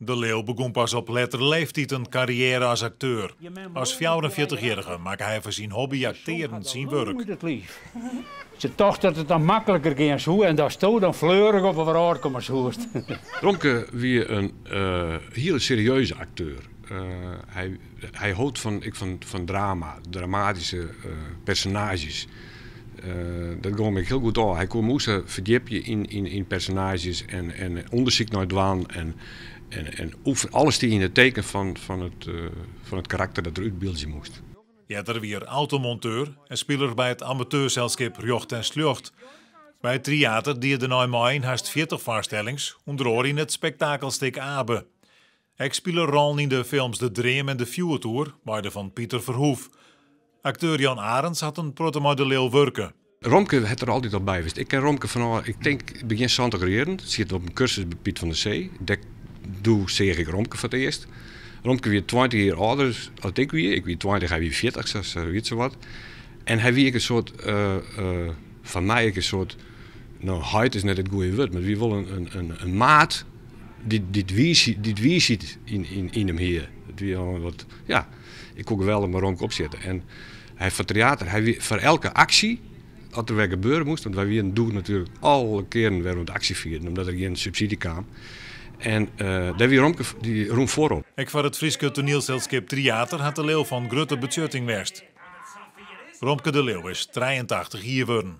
De Leeuw begûn pas op lettere leeftiid in karriêre as akteur. As 44-jierrige makke hy foar syn hobby aktearen syn wurk. Út it liif. Se tocht dat it dan makliker gean soe en datsto dan fleurich op 'e wrâld komme soest. Romke wie in hiele serieuze akteur. Hy hold fan, ek fan drama, dramatyske personaazjes. Dat gong him ek hiel goed ôf. Hy koe him oer ferdjipje yn personaazjes en ûndersyk nei dwaan. En alles stie yn it teken fan it karakter dat er útbyldzje moast. Earder wie er automonteur en spile by it amateurselskip Rjocht en Sljocht. By it Tryater die er dêrnei mei yn hast 40 foarstellings, ûnder oare yn it spektakelstik Abe. Ek spile rollen yn de films De Dream en De Fjoertoer, beide fan Pieter Verhoeff. Akteur Jan Arendz hat in protte mei De Leeuw wurke. Romke hat der altyd al by west. Ik ken Romke fanôf, ik tink, begjin 70 jierren. Siet op in kursus by Pyt van der Zee. Dêr doe seach ik Romke foar it earst. Romke wie 20 jier âlder as ik wie. Ik wie 20, hy wie 40, sa wie it sawat. En hy wie ek in soart, foar my ek in soart, no, heit is net it goede wurd, mar wie wol in maat dy't wiisheid yn him hie. It wie al wat, ja, ik koe geweldich mei Romke opsjitte. En hy foar Tryater, hy wie foar elke aksje, as der wer gebeure moast, want wy wienen doe natuerlik alle kearen wer oan it aksje fieren, omdat der gjin subsydzje kaam. En dêr wie Romke, dy rûn foarop. Ek foar it Fryske toanielselskip Tryater hat De Leeuw fan grutte betsjutting west. Romke de Leeuw is 83 jier wurden.